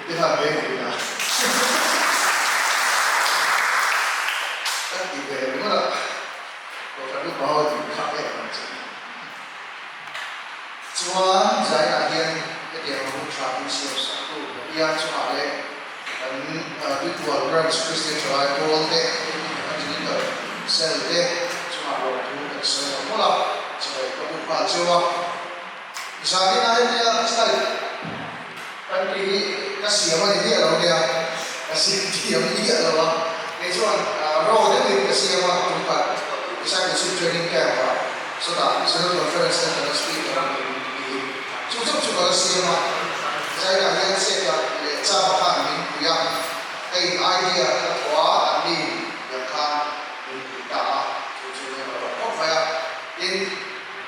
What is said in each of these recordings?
Te khan veng thin a. Kan ti ve ringawt a, Kohhran upa ho tih kha em ang chu. Chuan zainah hian hetiang hun tha min siam sak tu Pathian chungah leh kan Tuikual Branch Christian Thalai Pawl te, Evangelical Cell te chungah lawmthu kan sawi lo mawlh a, chawei ka bu nghal cheu a. Zanin ah hetia slide kan tih hi ka siam a ni miah lo nia, ka siam thiam miah lo a, kei chuan raw deuhin ka siam a, tumkhat discipleship training camp ah sawtah Synod Conference Center a speaker a nih tiin chu chauh chu ka la siam a, Zainah hian Seka leh Chama khan min pui a, ka in idea ka thawh a, an ni yang khan min pui ta a, chu chu nia ka lawm khawp mai a, tin.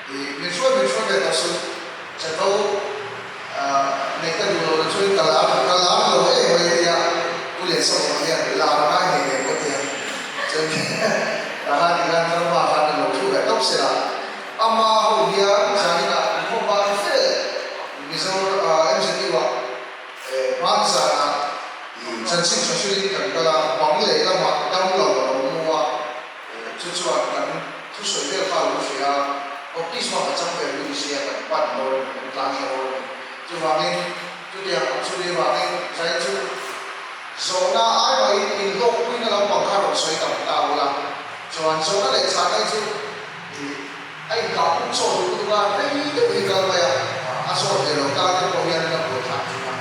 Ih, min hruai min hruai ve tawh suh, chapo nei ka duh lo na chuan ka lar ka lar lo em mai a tia, Pu Liansawma hian lar a ngai ngei ngei pawh tia, chuan tahan ilan Rama khan a lo thu ve tawp se la, ama ho hian zaninah an khawm ban fe Mizo MZU ah hmanzanah chanchin tha hrilhin kan kal a, bang leh lamah damlo a lo mu a. Chu chuan kan thusawi vel kha a lo hria a, baptisma ka chang ve lui sia kan pan dawn a ni, kan tlan thla dawn a ni. Chuvangin chutiang ang chu ni vangin zai chu zawhna ai mahin inhlawkpuina lampang kha rawn sawi tam ta ula, chuan zawhna leh chhahna hi chu ih a inkah pum chaw duh lutuk a, rei deuh hi kal mai a, a zawt ve lo ta te pawh hian la buai thlak thin a,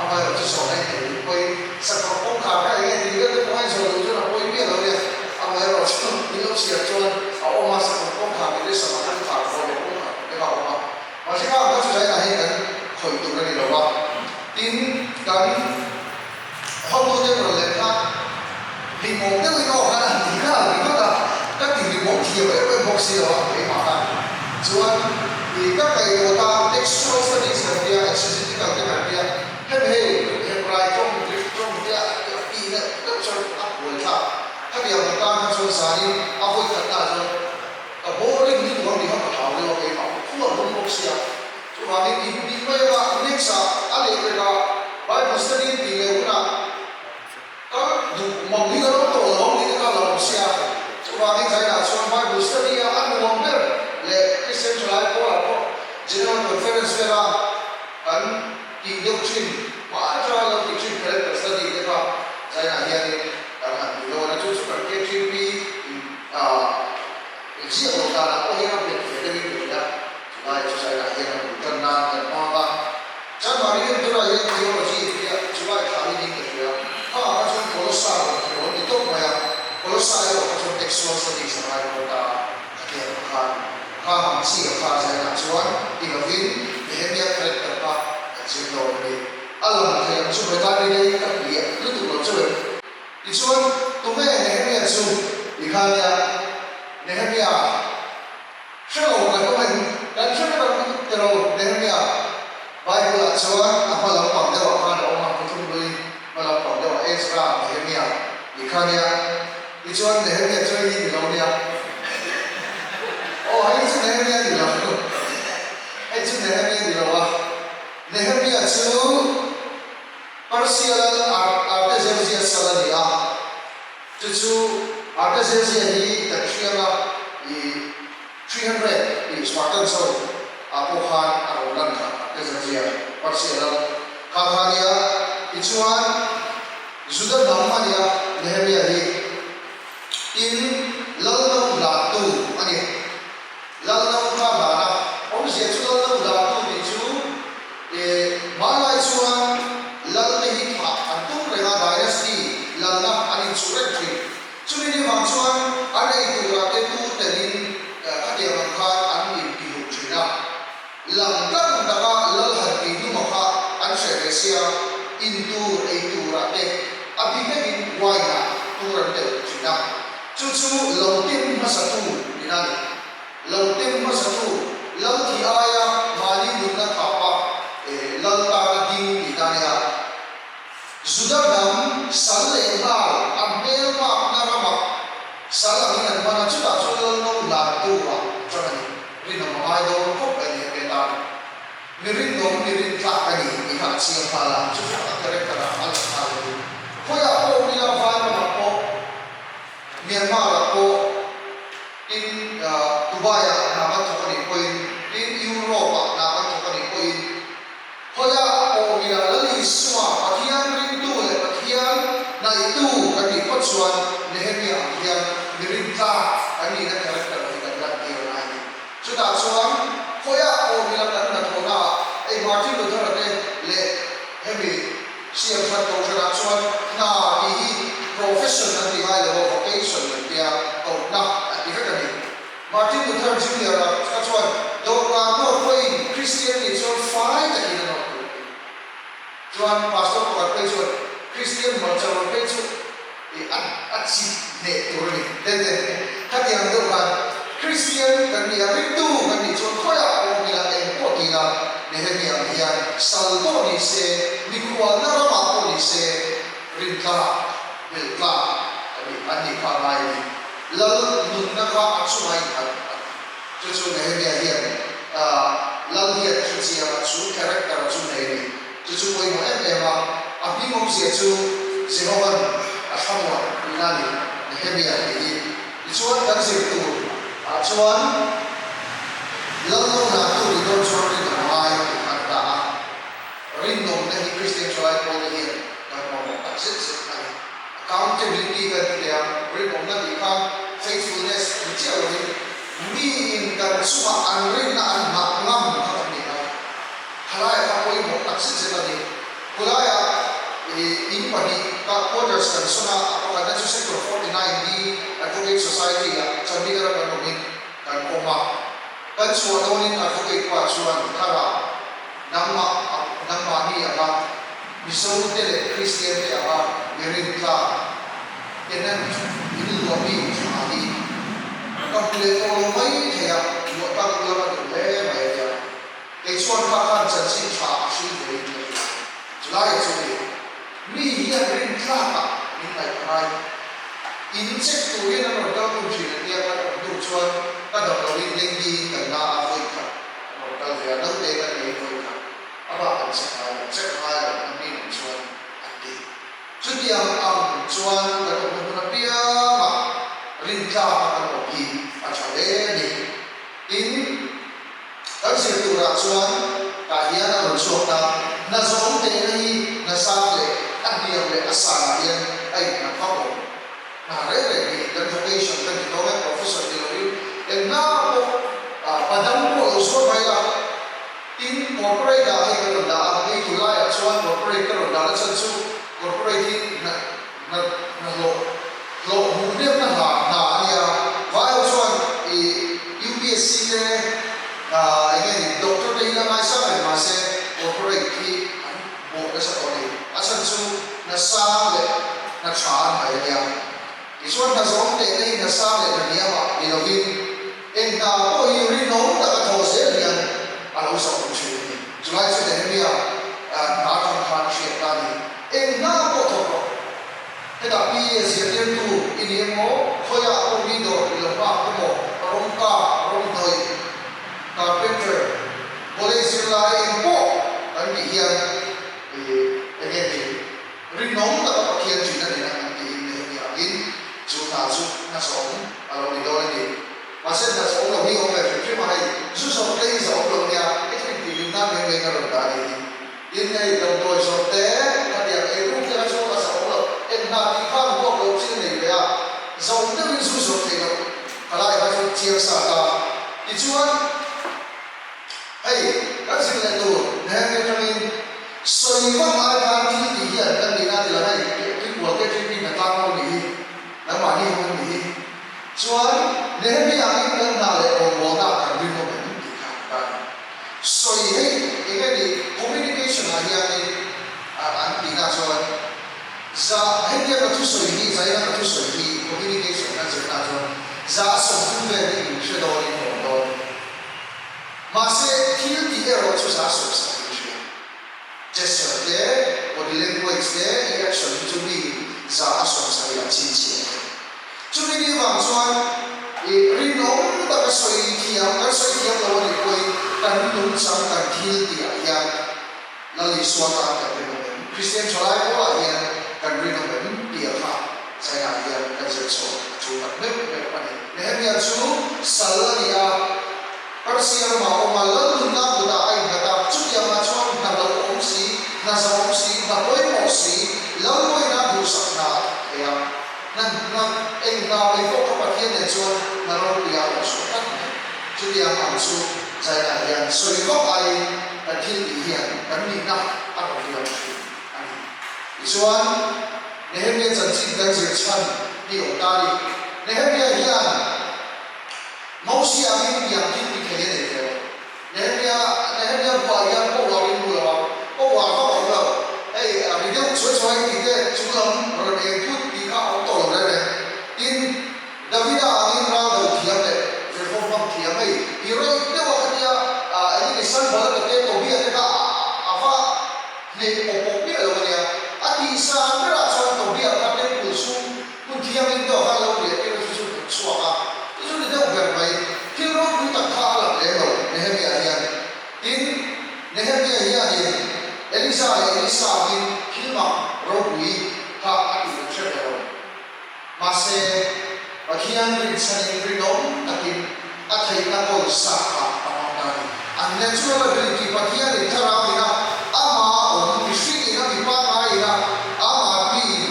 amaherawh chu zawhna i nei duh pawhin sakawr kawngkhar kha eng nge tih vel te pawh a inzawh duh chuan a pawi miah lo nia, amaherawh chu min lo chhiar chuan a awm a, sakawr kawngkhar tih leh sakawr kawngkhar bawlhhlawh kawngkhar tih te kha a awm a, mahse kha ang kha chu zainah hian kan khawih tur a ni lo va, tin kan Hotute rawn let kha hlimawm deuhin aw khan an ti nghal ringawt a, ka ti hlimawm thiam em em bawk si lo a keimah khan. Chuan ih ka kaihawt a, textual studies kan tia, exegetical te kan tia, hemi hei Hebrai tawng, Greek tawng tia a ti neuh neuh chuan a buai thlak. Khatiang ang tan kha chuan zanin a vawi khat na chuan ka boring lutuk ang tih kha ka hlau deuh a keimah, khua lum bawk sia. Chuvangin in tih mai anga next ah a leh pek a, Bible study in tih leh hunah ka duh mang hi ka lo tawh lo ang tih te kha a lo awm sia. Chuvangin China chuan Bible study a a nuam ber leh Christian thalai pawlah pawh General Conference vela kan tih deuh thin, hmai atanga lo tih thin character study te kha China hianin kan han ti dawn a, chu chu kan KTP in ah Ziak lo danah pawh hian a bet ve deuhin ka hria. Chulai chu China hian a bul tan nan kan hmang a. Chanmari en turah hian theology tia chulai thla hi niin ka hria. Khangah kha chuan Kolossa rawn thi rawn ti tawp mai a. Kolossa erawh kha chuan textual studies a ngai dawn ta a. Khatiang ang khan kha ang chi a kha China chuan ti lovin Nehemia character kha kan zir dawn a ni. A lang thei ang chu hmetai mi dei ka hliah lutuk lo chauh em? Tichuan, tunge Nehemia chu ti kha nia? Nehemia hre lo kan awm em? Kan hre vek ang tiraw Nehemia? Bible-ah chuan a hma lampang deuhah khan a awm a, Thuthlung Hlui hma lampang deuhah Ezra, Nehemia ti kha nia. Tichuan, Nehemia chu hei hi ni lo nia. Aw, hei chu Nehemia ni lo. Hei chu Nehemia ni lo a. Nehemia chu. Persia lal Artaxerxes sal a ni a, chu chu Artaxerxes hi kan hriang a, i 300 tih Spartans ho ah pawh khan a rawn lan kha Artaxerxes, Persia lal kha kha a ni a, tichuan Juda hnam a ni a Nehemiah hi, tin lal no hlantu a ni. Lal no kha hlan a, awmzia chu lal no hlantu tih chu E, hmanlai chuan Lalte hi thah an tum reng a, dynasty, lalna an inchuh reng thin. Chumi ni vang chuan an ei turah te tu telin khatiang ang khan an intihlum thin a. Lang tlang taka lal han tihhluma kha an hreh ve sia, in tur ei turah te a bi vekin wine ah tur an telh thin a. Chu chu lo tem hmasatu ina ni. Lo tem hmasatu, lal thi aia mahni nunna thapa lal tana ding tih ta nia. Juda hnam sal leh nghal an hmel makna ramah sal angin an hman a, chutah chuan lal no hlantu ah ṭang a ni. Rinawm a ngai dawn khawp mai ni a hmel tan. Mi rinawm, mi rintlak a ni tih kha a chiang nghal a, chu chu a character a. chuan Nehemia ang hian mi rintlak kan nihna character hi kan lantir a ngai a ni. Chutah chuan khawiah pawh mila kan hnathawhnaah hei Martin Luther-a te leh hemi siam that kohhranah chuan hna tih hi profession an ti ngai lo a, vocation an tia kohna an ti vek a ni. Martin Luther Junior-a kha chuan dawhkan nawr pawhin Kristian nih chuan fai takin a nawr tur a ti. Chuan Pastor pakhat phei chuan Kristian hmarcha rawn phei chu i a a chip hneh tur a ni. Tete, khatiang deuh khan Kristian kan nih a, ringtu kan nih chuan khawiah pawh awm ila, eng pawh ti ila, Nehemia ang hian sal pawh ni se, mikhualna ramah pawh ni se, rintlak, belhtlak kan nih an nih kha a ngai a ni. Lal nunna kha a chungah innghat a ni. Chu chu Nehemia hian Lal hian a hre chiang a, chu character chu nei a ni. Chu chu pawimawh em em a, a hming awmzia chu Jehova'n a thlamuan tihna a ni, Nehemia tih hi. Tichuan kan zir tur ah chuan Lal lo hlan tu nih dawn chuan rinawm a ngai tih kha an dah a. Rinawmna hi Kristian thalai pawlte hian kan mamawh tak zet zet a ni. Accountability kan ti thei a, rinawmna tih khan faithfulness ni chiah lovin miin kan chungah an rinna an nghah ngam kha kan ni a. Khalaia kha pawimawh tak zet zet a ni. Khulaia in pahnih ka quarters kan sawn a, a pakhatna chu Sector 49 B Advocate Society ah Chandigarh a kan awmin kan awm a. Kan chhuah dawnin Advocate pa chuan Thara nangmah nangmahni anga Mizo te leh Kristian te anga mi rintlak tenant in luah mi tha hi ka hmu leh tawh lo mai thei a, luah tak ula ka duh hle mai a nia. Kei chuan kha khan chanchin tha a hrilh ve in ka hria. Chulaiah chu ni, mi hian rintlakah min ngaih a ngai. In check turin an rawn kal khum thin a tia kan awm hnu chuan ka dam loin dengue in kan la a vawi khat an rawn kal ve a, naute kan nei vawi khat a bak an check ngai lo, check ngai lo an mi nen chuan an ti. Chutiang ang chuan kan awmna hmun apiangah rintlaka kan awm hi a tha hle a ni. Tin. Kan zir turah chuan tah hian a rawn chhuak ta. Hna zawng tehna hi hna sang leh a hniam leh a sanah hian a innghat vak lo. Hna reng reng hi kan vocation kan ti tawng e, professor ti lovin eng hna pawh padang pawh lo zuar mai la. Tin, corporate ah hei ka rawn dah a, hei thu laiah chuan corporate ka rawn dah na chhan chu corporate hi hna hna hna hlawh hlawh hmuh hnemna hna hna a nia. Vai ho chuan i UPSC te eng nge ni doctor te hi la ngaisang reng mahse corporate hi an bawh nasa tawh a ni. A chhan chu hna sang leh hna tha an hai a nia. Tichuan hna zawng tehna hi hna sang leh hna hniamah ni lovin eng hna pawh hi rinawm taka thawh zel hian a lo zawh awm thin a ni. Chulai chu Nehemia hna atang khan a hriat ta a ni. Eng hna pawh thawk rawh. Hetah pi a zirtirtu i ni emaw, khawiah pawh mi dawr i lo nghak emaw, rawng kap, rawng hnawih, carpenter, college zirlai eng pawh kan tih hian i eng nge ni rinawm taka Pathian ṭihna nena kan tiin Nehemia angin chu hna chu hna zawm a lo ni dawn a ni. Mahse hna zawm lo hi awm ve hrim hrim a, hei zu zawm te hi zawm lo nia, hei chu intihhlim nan mai mai ka rawn dah a nih hi. Tin hei damdawi zawm te, khatiang ei ruk te kha chu a zawm lo, en hna tih khan huak lo chin a nei ve a, zawm deuhin zu zawm thei lo khalai kha chu chiang sa ta. Tichuan hei kan zir leh tur Nehemia atangin sawi vak ai khan thil tih hian kan nihna ti lo hei Tuikual te ṭin ṭin a tlang lo nih hi, nangmahni ho an nih hi. Chuan Nehemia angin kan hna leh rawngbawlna ah kan rinawm em tih kha an tan. Sawi hei eng nge ni communication ah hianin an tihna chuan za hetiang ka thusawi hi zaina ka thusawi hi communication kan zirna chuan za a 30 vel hi in hre dawn in awm dawn. Mahse thil tih erawh chu za 70 in hria. Gesture te, body language te, i action hi chu mi za a 70 an chhinchhiah thei. Chumi ni vang chuan i rinawm taka sawi thiam, kan sawi thiam lo a nih pawhin kan nungchang kan thil tihah hian Lal Isua tan kan rinawm em? Kristian thalai pawlah hian kan rinawm em? tih a kha China hian kan zir chhuah a tul tak meuh meuh a ni. Nehemia chu sal a ni a. Persia ramah a awm a, lal nunna kutah a innghat a, chutiangah chuan hna lo awm si, hna zawm si, hna pawimawh si, lal pawina duhsak hna a thawk thei a. Hna hna eng hna mai pawh kha Pathian nen chuan hna ropui a lo chhuah tlat mai. Chutiang ang chu China hian sawi vak aiin kan thil tih hian kan nihna a rawn riau thin a ni. Tichuan, Nehemia chanchin kan zir chhan hi awm ta a ni. Nehemia hian Mosia angin piang thil ti thei a nei ve lo. Nehemia, Nehemia buah hian power in hmu lo a, power vak a awm lo. Hei, ri deuh chuai chuai tih te chung lam rawn eng phut tih kha a awm tawh lo reng reng. Tin, Davida angin ral do thiam leh zirhawm hmang thiam hei heroic deuh a khatia eng nge Sanballat te Tobia te kha a va hneh pawp pawp miah lo a nia. A tihsan berah chuan Tobia kha temple chhung hmun thiangin deuh khan lo riah tir chu chu hnawt chhuak a, chu chu ni deuh ber mai. Thil ropui tak kha a lang lem lo Nehemia hian. Tin, Nehemia hianin Elija leh Elisa angin thil mak ropui kha a tih kan hre ve lo. Mahse, Pathian rinchhanin rinawm takin a theihna kawl sa kha a hmang ta a ni. An natural ability, Pathianin thlarau ina ama awm, mihringin a mipa ngaiin a ama piin,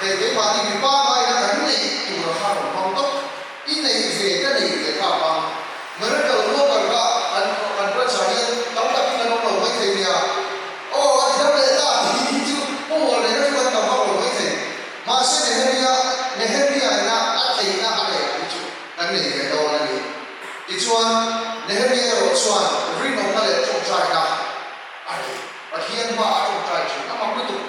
hei keimahni mipa ngaiin a kan neih tur a kha rawn hmang tawp. I neih ve ka neih ve kha a hmang. Miracle worker kha kan kan branch ah hian tam takin an awm lo maithei nia. Aw a ti dam leh ta tih chu power neihna chu kan tam vak lo maithei. Mahse Nehemia, Nehemia ina a theihna a neih ang chu kan nei ve dawn a ni. Tichuan, Nehemia erawh chuan rinawmna leh tawngtaina a nei. Pathian hma a tawngtai thin a mak lutuk.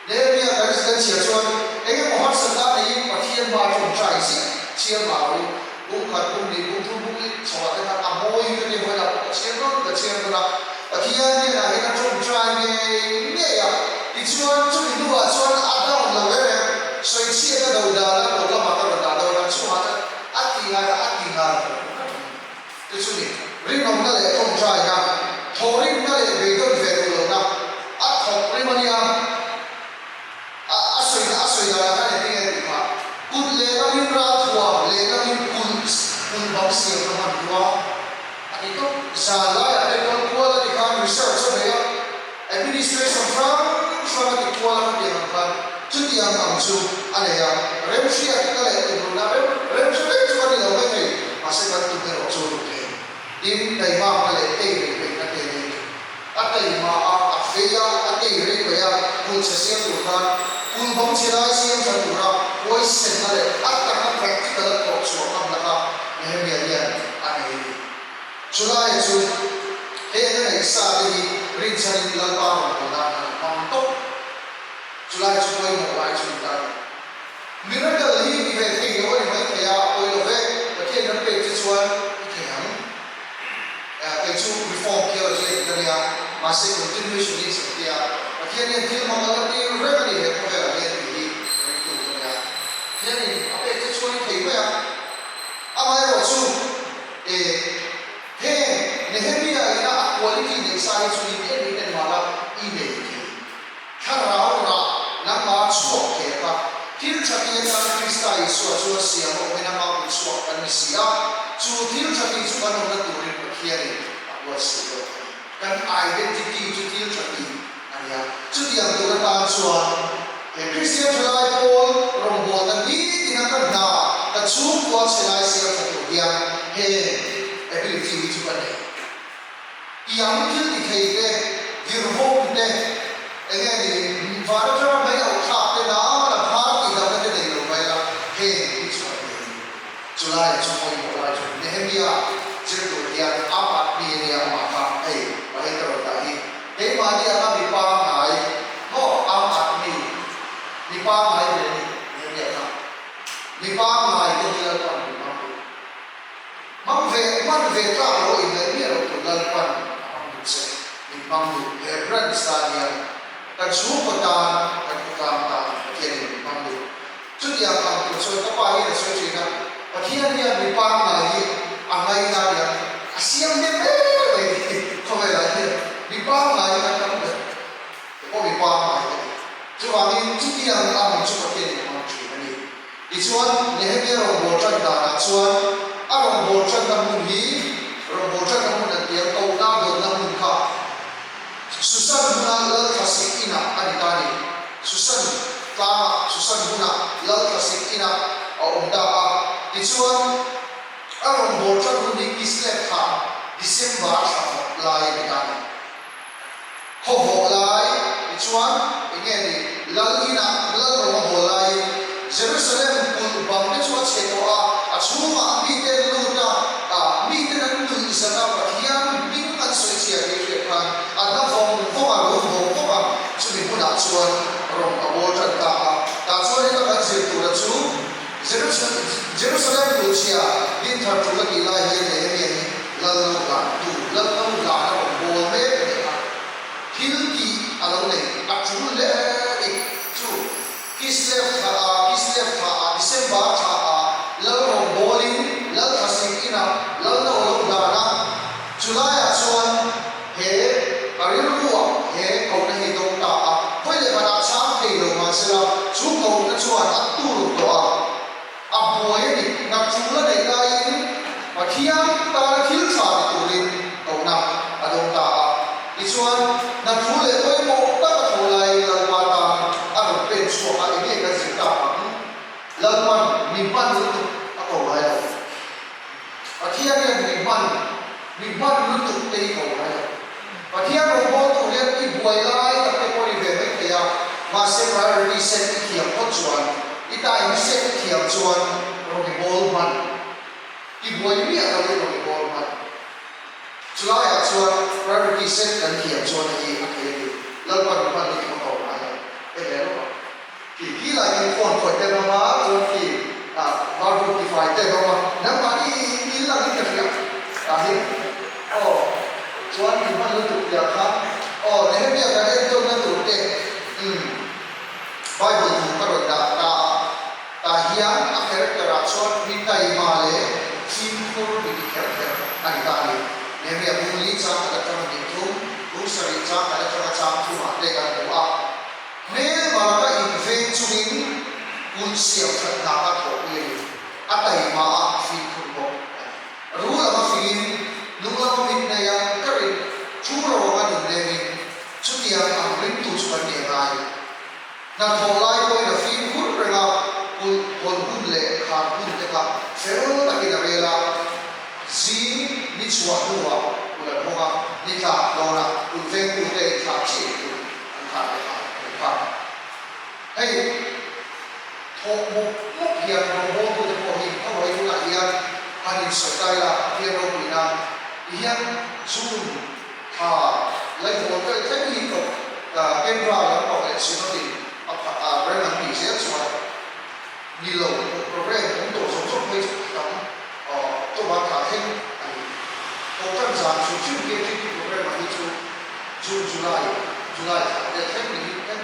Nehemia kan kan chhiar chuan eng emaw harsatna a neiin Pathian hma a tawngtai ziah chhiar mah lo. Bung khat, bung hnih, bung thum, bung li chhoah te khan a mawi ka ti hawi a, ka chhiar dawn ka chhiar dawn a. Pathian hnenah hian a tawngtai ngei ngei a, tichuan chumi hnuah chuan a down lo reng reng, sawichhiat a do dan a lo lamah ka rawn dah dawn a, chungah chuan a ti ngai a, a ti ngai lo reng reng te chu ni. Rinawmna leh tawngtaina, thawhrimna leh beidawn ve duh lohna a thawk rim a nia. A a sawi a sawi dan ah khan engtin nge tih kha, kut lehlamin ralthuam, lehlamin kulh kulh bang siam na hmanrua a ti tawp. Zan laiah te kal kual a ti khan research a nei a, administration hrang hrang a ti kual a khatiang ang khan chutiang ang chu a nei a, remhriat ka leh tum runa rem remhre vek chu ka ni lo mai thei, mahse kan tum erawh chu ru thei. Tin, taimakna leh tei rei peihna te nei thei. A taima a, a vei a, a tei rei mai a, kul chhe siam tur khan kul bang chhe lai siam tha tura huaisenna leh a taka practical a thawh chhuah ngam laka Nehemia hian a nei a ni. Chulai chu heng a neih sa te hi rinchhanin Lalpa rawn haw nan an hmang tawp. Chulai chu pawimawh lai chu ni ta a ni. Miracle hi ti ve thei lo a ni maithei a, a pawi lo ve, Pathian ram pek che chuan i thei ang. Kei chu Reform theology a ti ka nia, mahse continuationism a tia, Pathian hian thil hmang a la tir reng a ni he khawvelah hian tih hi ringtu ka nia. Pathianin a pek che chuan i thei mai a, amaherawh chu e heng Nehemia ina a quality neih sa hi chu in en in en mahla i nei thei. Thlarau rah nangmah chhuak thei a kha. Thil tha ti atan Krista Isua chu a siam a awmin ama kut chhuak kan ni si a, chu thil tha ti chu kan awmna turin Pathianin a buatsaih lawk a ni. Kan identity chu thil tha ti a ni a, chutiang tur atan chuan he Kristian thalai pawl rawngbawlna nitin a ka hna, ka chhungkua chhe lai siam tha tur hian heng ability hi chu ka nei. Tiang thil ti thei te, virhawm te, eng nge ni, van atanga mai auh thlak te nana phar tih lohna te nei lo mai la, heng hi chu an nei ni. Chulai chu pawimawh lai chu Nehemia zir tur hian a mat mi a nia amah kha hei pahei ka rawn dah hi keimahni anga mi pangngai maw a mat mi mi pangngai ve a ni Nehemia kha mi pangngai te hi Lalpan min hmang duh. Hmang ve hman ve tlak lo in ngaih miah lo tur Lalpan a hmang duh che, min hmang duh he branch tan hian kan chhungkaw tan, kan khawtlang tan Pathianin min hmang duh. Chutiang ang tur chuan ka pa hian a sawi thin a, Pathian hian mi pangngai hi a ngaina nia a siam hnem em mai ni khawvelah hian mi pangngai hi kan tam ber. Kei pawh mi pangngai ka ni. Chuvangin chutiang ang chu Pathianin a hmang thin a ni. Tichuan, Nehemia rawngbâwl ṭan dânah chuan a rawngbâwl ṭanna hmun hi rawngbâwl ṭanna hmun an ti a, kohna dawnna hmun kha Susan hmuna Lalthlasik inah a ni ta a ni. Susan tlângah, Susan hmuna Lalthlasik December thla vawt lai a ni ta a ni. Khaw vawh lai tichuan eng nge ni? Lal inah lal rawng a haw laiin Jerusalem kulh bang te chu a chhe tawh a, a chhungah mite an lut a, miten an nuih zat a, Pathian hming an sawi chhia tih hriat khan a hna vawng vawng a, rum vawng vawng a, chumi hmunah chuan rawng a bawl tan ta a. Tah chuan heta kan zir tura chu Jerusalem kulh chhia dinthar tul a tih lai hian Nehemia hi Lal lo hlan tu, Lal lo hlan a rawn bawl mek a ni a, thil tih a lo nei a tul hle a ni. Chu Kislev thla a, Kislev thla a, December thla a Lal rawn bawlin Lal thlasik inah Lal no lo hlan a, chu laiah chuan he a rilruah he kohna hi dawng ta a, vawi leh khatah chhang thei lo mahsela chu kohna chuan a tur tawh a. A buai a ni. Nat tul a neih laiin Pathian tana thil tha ti turin kohna a dawng ta a. Tichuan, nat tul leh pawimawh tak a tho laiin Lalpa tan a rawn pen chhuak a, enge kan zir tak ang? Lalpan mi hman lutuk a ko ngai lo. Pathian hian mi hman, mi hman lutuk te hi ko ngai lo. Pathian rawngbâwl tur hian i buai lai tak te pawh a ni ve mai thei a, mahse priority set i thiam phawt chuan, i time set i thiam chuan rawn i bâwl hman, i buai miah lo in rawn i bâwl hman. Chulaiah chuan priority set kan thiam chuan hei hi a thei a ni, Lalpan mi hman lutuk a ko ngai lo, e ve lawk ang. Khi khi lai khi phone khawih te an awm a, chuan khi ah bathroom tifai te an awm a, nangmahni in lang in ka hria tah hi aw chuan min hman lutuk piah kha aw Nehemia kan entawnna tur te umm Bible thu ka rawn dah ta a, tah hian a character ah chuan mi taima leh fimkhur mi ti kher kher a ni ta a ni. Nehemia bung li chang khat atanga hnih thum, bung sarih chang khat atanga chang thumah te kan hmu a. Hmelma laka inveng chungin kulh siam that hna kha thawhpui a ni. A taima a fimkhur bawk a ni. Rul anga fingin, nung lama mit nei ang karin, thu ro anga nun lengin, chutiang ang ringtu chu kan ni a ngai. Hnathawh lai pawhin a fimkhur reng a, kulh hawn hun leh khan hun te kha fel takin a rel a, zing ni chhuah hnuah kulh an hawng a, ni tlak dawnah kulh vengtute inthlak chiah tur An khat leh a, an khat. Hei thawh mawp mawp hian rawngbawltute pawh hi a uai hunah hian han insawi tai la, Pathian ropuina ti hian June thla laihawl vel thleng hi kawp Kendra lampang leh Synod-in a phat a rem an tih zel chuan ni lo program awm tawh zawng zawng phei chu a tam October thla thleng a ni. Kohhran zan hrim hrim KTP program-ah hi chu June, July, July thla te thleng ni hi thleng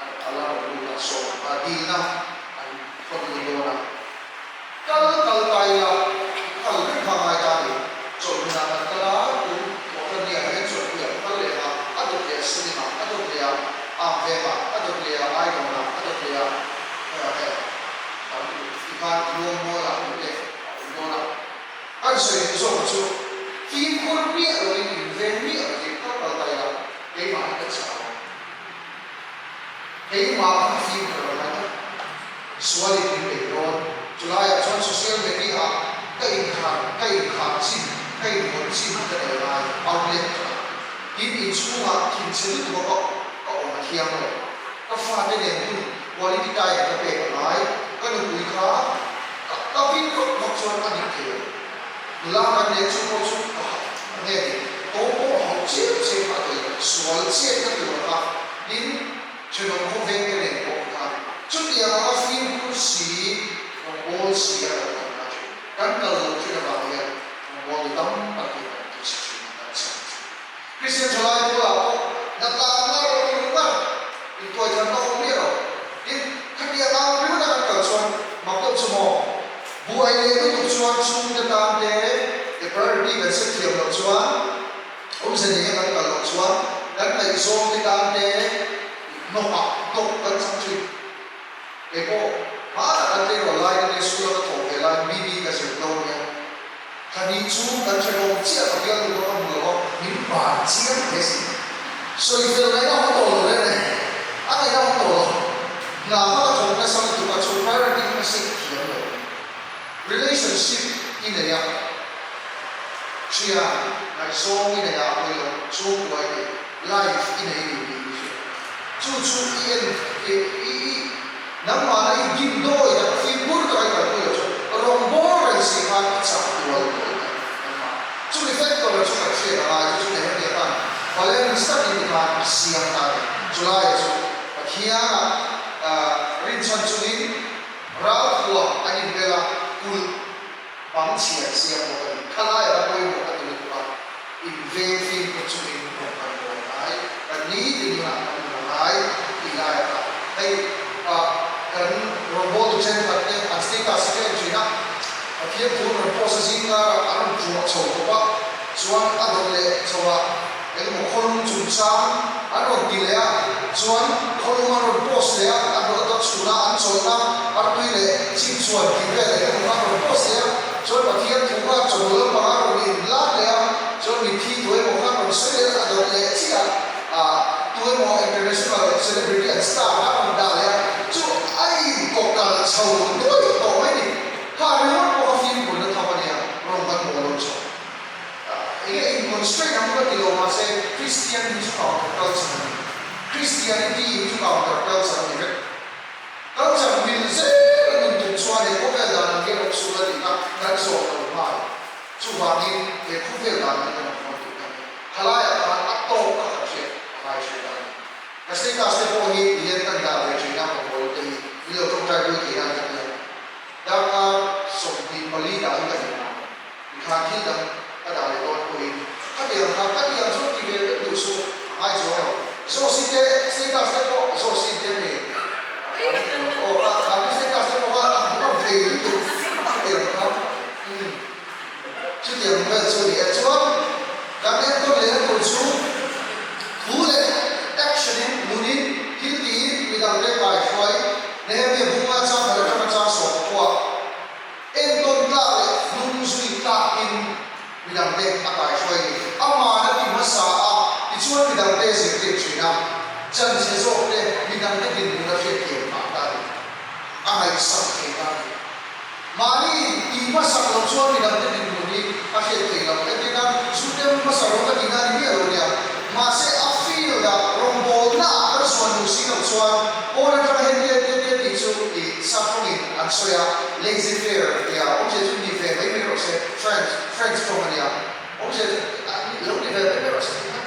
an a la rawn lut a, sawm a dilna an thawn lut dawn a. Kal kal ta ila, kal reng kha ngai ta ni. Chawlhmunah kan kal a, tun Kohhran ni ah hian chawlhpui ah ka kal leh a, a dawt leh a Sunim ah, a dawt leh a Amveng ah, a dawt leh a Aidawn ah, a dawt leh a khawiah te tam tikhan Luangmual ah tih te a awm dawn a. Kan sawi duh zawk chu fimkhur miah loin inveng miah lovin kal kal ta ila keimah hi ka chau ang. Keimah kha ka fimkhur a ngai tak. Sualin min bei dawn. Chulaiah chuan social media ah ka inkhar ka inkhar chin ka inhawn chin ka nei ngai outlet ka tin inchhungah thinchhe lutuk a ka ka awm a thiang lo. Ka fate nen hun quality time ka pek a ngai. Ka nupui kha ka ka vin vak vak chuan a dik thei lo. Nula kan nen chu pawh chu ka hah a nge ni. Tawng pawh a hauh chiam chiam kha a thei lo. Sual chiat ka tur a kha tin thenawm khawveng te nen pawh khan chutiang anga fimkhur si rawngbawl si a lo kan ngai thin. Kan kal loh thin avang hian rawngbawl ni tam tak hi kan ti chhe thin a, kan chhan thin. Kristian thalai bulah pawh na tlan ngar ngar intuai than na awm miah lo. Tin, khatiang ang ringawt a kan kal chuan mak deuh chu maw? Buai leh lutuk chuan chhungte tan te te priority kan set thiam loh chuan awmze nei a kan kal loh chuan kan ngaihzawng te tan te hnawk ah hnawk kan chang thin. Kei pawh hmanah kan tleirawl lai te school a ka thawh ve lai BB ka zir dawn nia. Thani chu kan hrehawm chiah ka bial duh ka hmu lo a, min ban chiang hle si. Sawi fel ngaihna awm tawh lo reng e, a ngaihna awm tawh lo. Hna kha ka thawk nasa lutuk a, chu priority kha ka set thiam lo. Relationship i nei a, Thian, ngaihzawng i nei ah pawh ilo chhungkua i nei, life i nei ni tih i hria. Chu chu i en i i i nangmahna i dimdawi tak fimkhur taka i kalpui loh chuan rawngbâwl reng si khan i chak tual tual mai nangmah. Chumi factor chu kan hriat a ngai chu chu Nehemia khan balance takin tikhan a siam ta a ni. Chulaiah chu Pathianah rinchhan chungin ralthuam an inbel a, kulh bang chhia an siam bawk a ni. Khalaiah a pawimawh ka ti lutuk a, inveng fimkhur chungin rawng kan bawl ngai, kan nitin nunah kan nun a ngai tih laiah kha hei kan rawngbawltu thenkhat te an status hi ka en thin a, Pathian thu an rawn post a zing karah an rawn ṭuah chho khawp a, chuan a dawt leh chho ah engemaw khawlum chungchang an rawn ti leh a, chuan khawlum an rawn post leh a, a dawt a dawt chhun a, an chawlhna artui leh chim chuan tih vel engemaw kha an rawn post leh a, chuan Pathian thu kha chawhnu lampang an rawn in lar leh a, chuan mitthi tu emaw kha an rawn sawi leh a, a dawt leh chiah a, tu emaw international celebrity an star kha an rawn dah leh a, chu a inkawkalh chho nuaih tawh mai ni. Kha ringawt pawh a fimkhurna tham a nia, rawn kan haw lo chho. Enge in constraint ang ka ti lo mahse Christian hi chu counter culture a ni. Christianity hi chu counter culture a ni vek. Culture mil zel a nun tum chuan he khawvel dan ang hian awm sual a tih kha kan zawm lo nghal. Chuvangin he khawvel dan hi kan awm tur kan ni. Khalaiah khan a tawk kha kan hriat a ngai hriat a ni. Ka status te pawh hi ti hian kan dah ve thin a, mamawh te hi min lo tawngtai pui thei a ka ti a. Darkar 24 dah hi ka nei a, tikhan thil dang ka dah leh dawn pawhin khatiang kha ka tiang chuan ti ve vek duh suh a ngai chuang lo. Zawhsi te status te pawh zawhsi te mi aw kha kha mi status te pawh kha a hmuhnawm thei lutuk khatiang kha umm chutiang vel chu a ni e. Chuan kan enkawl lehna tur chu thu leh action in nunin thil tiin midang te kaihruai Nehemia bunga chang khat atanga chang 10 entawn tlak leh hnung zui tlakin midangte a kaihruai ni. Aman a ti hmasa a, tichuan midangte zirtir thin a, chanche zawkte midangte dinhmun a hriatthiam phah ta a ni. A ngaihsak thei ta a ni. Mahni ti hmasak loh chuan midangte dinhmun hi a hriat theih loh. Entirna, Zute hmasa rawng ka tihna a ni miah lo nia. Mahse, a field-ah rawngbawlnaah kan suan duh si loh chuan pawn atanga heng tia tia tia tih chu i saprawngin an sawi a, laissez faire tia awmzia chu ni ve mai mai rawh se, French, French tawng a nia, awmzia chu lo ni ve mai mai rawh se tih kha,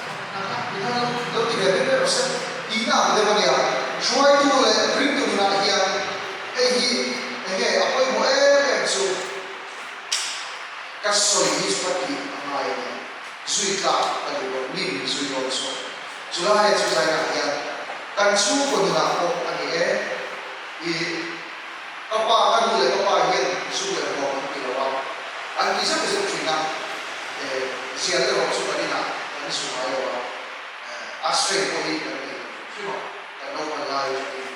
hna kha, lo ti ve mai mai rawh se tihna ang deuh a nia. Hruaitu leh ringtu nunah hian. Hei hi enge a pawimawh em em chu ka sawi hi chu ka tih a ngai a ni. Zui tlak ka duh lo, mi min zui dawn chu. Chulai chu zainah hian kan chhungkaw nunah pawh a ni e. I ka pa, ka nu leh ka pa hian zu leh hmuam an ti lo a, an ti zeuh zeuh thin a, e zial erawh chu kan inah kan zu ngai lo a, a strain pawh hi kan nei lo hrim hrim a, kan naupan lai atangin.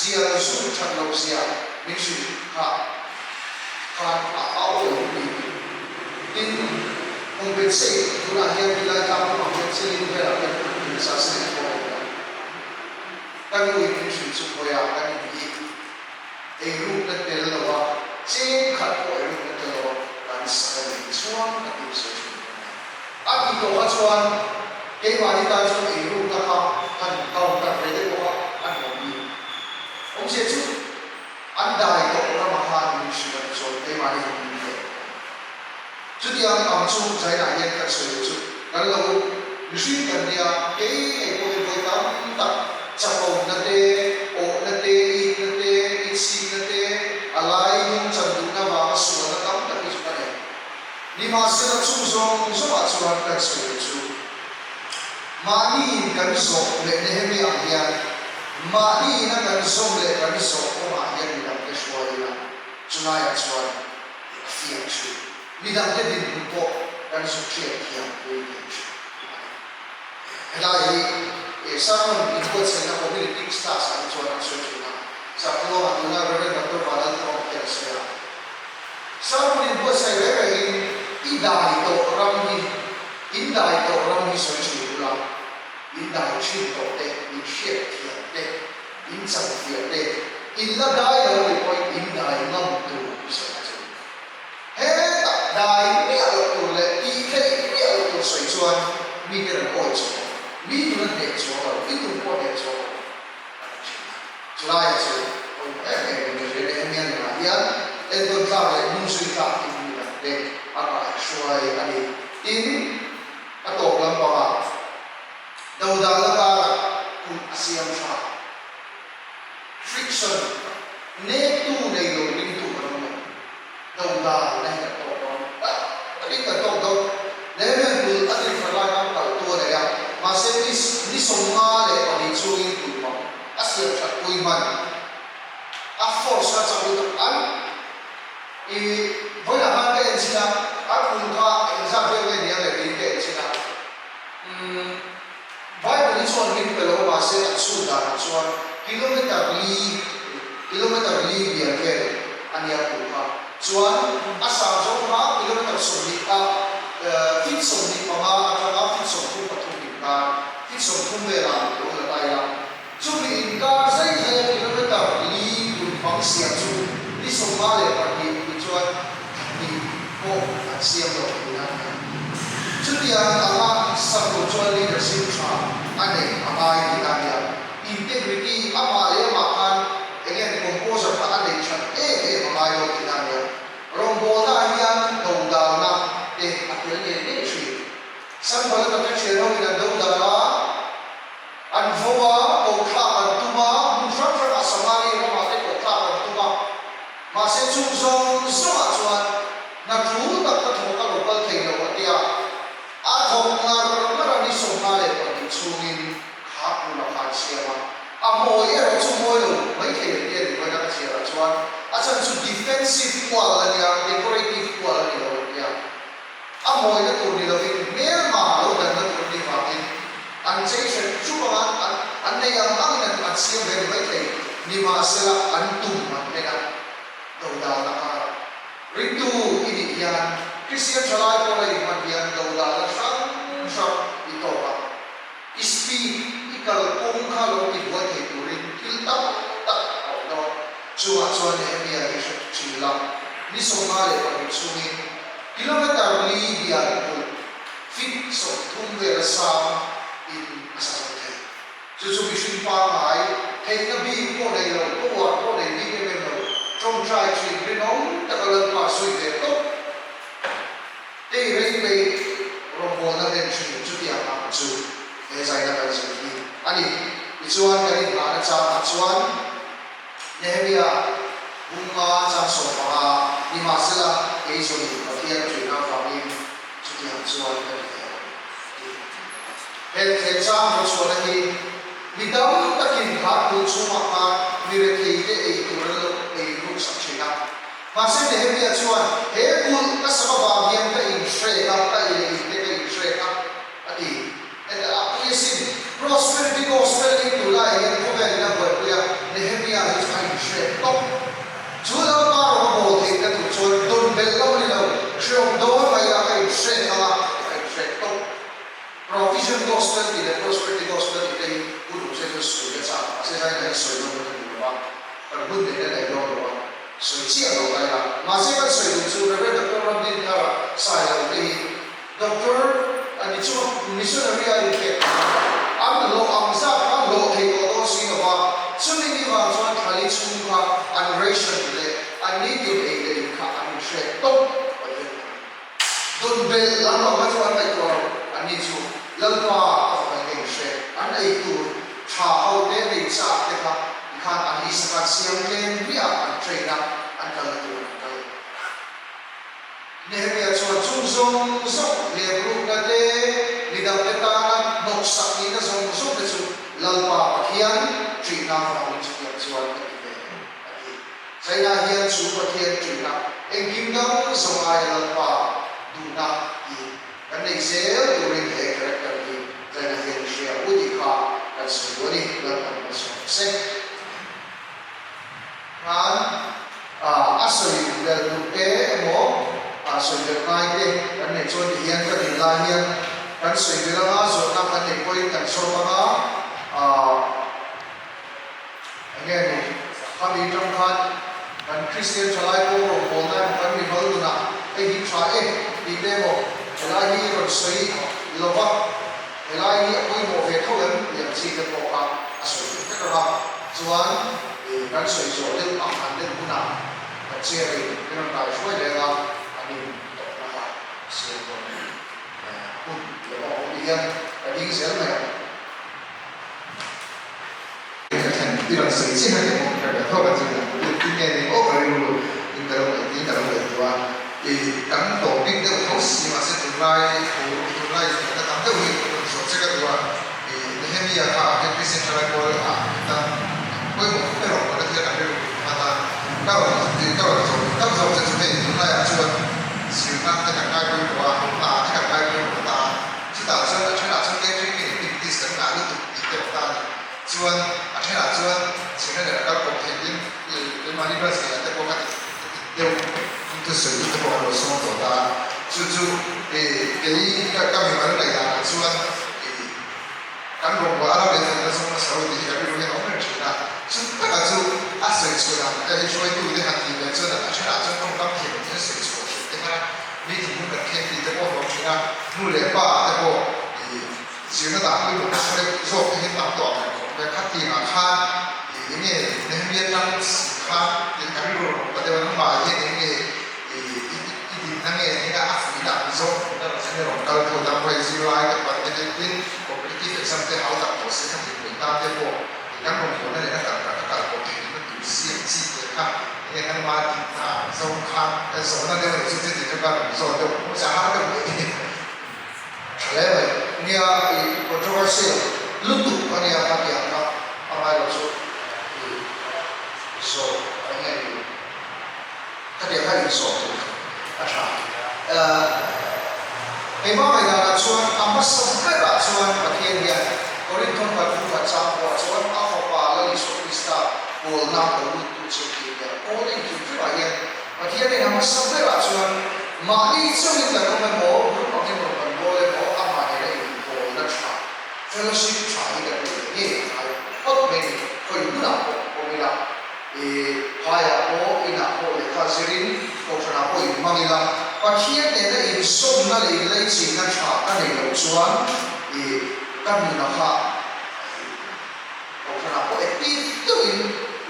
Zial zu that loh zia min hrilh kha khan a au lo ni. Tin, compensate tunah hian tilai tlang lamah hian ceiling velah hian in sa ceiling pawh a awm lo. Ka nu in min hrilh chu khawiah kan in hi eirukna tel lo a, cheng khat pawh eirukna tel lo a kan sak a ni chuan ka tih sawi thin ka nia. A tih tawh kha chuan keimahni tan chuan eirukna kha han counter ve deuh bawk a, a nuam bik. Awmzia chu an dai tawh ramah khan min hrilh a ni chuan keimahni han min leh a ni. Chutiang ang chu China hian kan sawi duh chu kan lo mihring kan nia, kei ngei pawh hi vawi tam tak chakawmna te, awhna te, itna te, itsikna te, a lai hnung chan duhna vanga sualna tam tak hi chu ka nei. Nimahsela chung zawng zawngah chuan kan sawi duh chu mahniin kan zawh leh Nehemia ang hian mahniin a kan zawm leh kan zawh kawngah hian midangte hruai ila chulaiah chuan a fiah thin. Midangte dinhmun pawh kan zuk hriat thiam pui thei thin a ni. Helai hi sermon inbuatsaihna homiletics class ah hi chuan an sawi thin a, Sakhluangah tuna Rev. Doctor Vanlalthawng hian a sawi a. Sermon inbuatsaih reng rengin i dai tawh ram hi, in dai tawh ram hi sawi thin ula, in dai thin tawh te, in hriat thiam te, in chan thiam te, in la dai lo nih pawhin in dai ngam tur i sawi a che. Hetah dai miah loh tur leh tih theih. Mi tun a hneh chuang lo, i tum pawh a hneh chuang lo a ti thin a. Chulaiah chu pawimawh em em in ka hria Nehemia nunah hian entawn tlak leh hnungzui tlak in mi dangte a kaihhruai a ni. Tin, a tawp lampangah dodalna karah kut a siam tha. Friction, Nektu nei lo ringtu kan awm lo. Dodal na hi kan tawk dawn tak takin kan tawk dawn. Nehemiah bul a din hran lai khan kaltu a nei a, mahse ni ni 52 chungin kulh bang a siam that pui hman. A force kha chak lutuk an i vawiinah khan ka en chin a, a kulh kha engzat vel nge ni ang le tiin ka en chin a. Umm. Bible hi chuan min pe lo mahse an chhun danah chuan kilometer li kilometer li bial vel a nia kulh kha. Chuan a sang zawng kha kilometer 20 a feet 25 atanga feet 33 inkar feet 30 velah lo la ta ila. Chumi inkar zai zaia kilometer li kulh bang siam chu ni 52 tih chuan thahnih pawh an siam lo tihna a ni a. Chutiang anga sak tur chuan leadership tha a neih a ngai tihna a ni a. Integrity amah leh amah khan eng nge composure kha a neih that em em a ngai lo tihna a ni a. Rawngbawlnaah hian dodalna te a tel ngei ngei thin. Sanbalata te thian ho in an dodal a. An vo a, kohthlak an tum a, hmun hrang hrangah Samaria ramah te kohthlak an tum a. Mahse chung zawng zawngah chuan hna tul tak ka thawk a lo kal thei lo a tia. A thawk ngar ngar a ni 52 chhungin kha kul a khan siam a. A mawi erawh chu mawi lo mai thei an tia ni vawiin a ka chhiarah chuan a chan chu defensive wall a nia, decorative wall a ni lo an tia. A mawina tur ni lovin hmelma lo danna tur ni vangin an chei hret chup anga an an nei ang angin an an siam ve ni maithei. Nimahsela an tum an hlen a, dodalna karah ringtu i nih hian Kristian thalai pawla i hman hian dodalna hrang hrang i tawk a, i speed i kalkawng kha lo ti buai thei turin thil tam tak a awm dawn. Chungah chuan Nehemia hi hre thin la, ni 52 chhungin Kilometer li bial kulh feet 30 vel a sang in a sa zo thei. Chu chu mihring pangngai, theihna bik pawh nei lo, power pawh nei bik em em lo, tawngtai thin rinawm taka Lalpa zui ve tawp tei rei pei rawngbawlna hlen thin chutiang ang chu he zaina kan zir hi a ni. Tichuan kan inhahna changah chuan Nehemia bunga chang 15, Nimahsela, kei zawnin Pathian a ṭihna avangin chutiang chuan ka ti thei ang, a ti. He he chang rawn chhuahna hi mi dam takin kha tun chhungah khan mi retheite ei tur an lo ei ruksak ṭhin a. Mahse Nehemia chuan, He kulh ka sak avang hian ka inhrek a, ka ei leh inte ka inhrek a, a ti. Heta a pui asin. Prosperity Gospel hi tunlaiah hian khawvel in a buaipui a, Nehemia hi chu a inhre tawp. Chu Lalpa rawng a bawl theihna tur chuan dawn belh lo a ni lo, hreawm dawn mai a ka inhre thang a, ka inhre tawp. Provision Gospel tih leh Prosperity Gospel tih te hi hun awm se chuan sawi ka chak, mahse zainah hian sawi dawn ka duh lo va, kan hun neihna neih dawn lo a, sawi chiah lo ka ila. Mahse kan sawi duh chu Rev. Doctor Ramdinthara Sailo te hi Doctor a ni chuan missionary a inpek an hlawh ang zat kha hlawh thei tawh dawn si lo va, chumi ni vang chuan thlali chhung kha an ration leh an nitin ei leh in kha an inhrek tawp Pathian a ni. Dawn belh lam ang kha chu an ngaihtuah lo, an ni chu Lalpa a fapa in a inhrek, an ei tur tha ho te nei chak te kha tikhan an ni sakhan siam tlem hmiah an train a, an kalna tur an kal. Nehemia chuan chung zawng zawng hlemrukna te, midangte tana hnawksak nihna zawng zawng te chu Lalpa Pathian ṭihna avangin chutiang chuan ka ti ve a ti. China hian chu Pathian ṭihna engkim dang zawng aia Lalpa duhna hi kan nei zel turin he character hi China hian i hria u tih kha kan sawi duh a ni, Lalpan kan sawi ang se. Khan a sawi belh duh te emaw a sawi belh ngai te kan neih chuan ti hian ka din lai hian kan sawi belh anga zawhna kan neih pawhin kan zawt anga enge ni khami tang khan kan Kristian thalai pawh rawngbawlna emaw kan mimal nunah hei hi tha e tih te emaw helai hi rawn sawi lova. Helai hi a pawimawh ve tho em tih ang chi te pawh kha a sawi theih vek ang a, chuan kan sawi zawh deuh ang han deuh hunah kan chair in min rawn kai hruai leng a, an in tawpna kha a siam dawn a ni. Hun lo a awm ti hian ka ding zel mai ang. Ka thlen i rawn sawi chiah a ni maw? Ka ria thawk a chu tun tin nge ni aw ka rilru in ka lo ngaih tin ka lo ngaihtuah a, i kan topic deuh tho si mahse tunlai thu tunlai zirna tam deuh hi rawn zawh che ka duh a, i Nehemia kha he Christian thalai pawl ah tan pawimawh khawp erawh ka la thil kan rilru pui pakhat a, ka rawn ka rawn zawh duh tak zawk che chu hei tunlai ah chuan zirna te kan ngai pawimawh a, hna te kan ngai pawimawh ta a. Chutah chuan a thenah chuan catering in activities kan ngah lutuk tih te awm ta a ni. Chuan a thenah chuan zirna nen a kal kawp theih in i keimahni branch neih ah te pawh ka ti ka ti deuh in thusawi tu te pawh an lo sawm tawh ta a. Chu chu i kei ka ka mimal ngaihdan ah chuan i kan rawngbawlh a ram leh felna zawng hmasa ho tih hi ka rilru hian a awm reng thin a. Chu taka chu a sawi chhuah dan te hi hruaitu te han tih ve chuan a thenah chuan tawngkam thiam tih a sawi chhuah thin te kha Mi thinlung kan khen tih te pawh a hlawm thin a, nu leh pa te pawh i zirna dah pawimawh nasa deuh zawk te hi tam tawh ang reng khawp mai a, khatiangah khan i eng nge Nehemia tang si khan tih ka rilru a rawn ta deuh a, nangmah hian eng nge i i dinna nge eng a a fuihna ang zawk na rawn thlen i rawn kal tho dang pawh i zirlai te pawh te tin competitive exam te hau tak tawh se khatiang mai tan te pawh i kan rawn hawn na leh na kal kal ka kal pawh theih na tur siam chi te kha Enge kan mah tih hna zo kha kan zawhna deuh a nih chu chuti chu ka rawn zawt deuh pawh che a har deuh mai ni. Tha hle mai. Nia i controversial lutuk a nia kha tiang kha a ngai lo chu i zawh enge i khatiang kha inzawh tur a tha. Keimah ngaihdanah chuan a hmasa berah chuan Pathian hian Korinthon Kalphungkhat chang pawhah chuan a Fapa Lal Isua Krista pawlna lo luttu che tih hian kawl engkim hrimah hian Pathianin a hmasa berah chuan mahni chauhin kan awm emaw, group angin rawn kan bawl emaw, amah nena inpawlna tha, fellowship tha hi kan nei ve ngei a ngai phawt mai ni. Khawi hmunah pawh awm ila, i phaiah pawh, inah pawh lehkha zirin kohhranah pawh inhmang ila, Pathian nena insawmna leh inlaichinna tha ka nei loh chuan i ka nuna kha i Kohhranah pawh active deuhin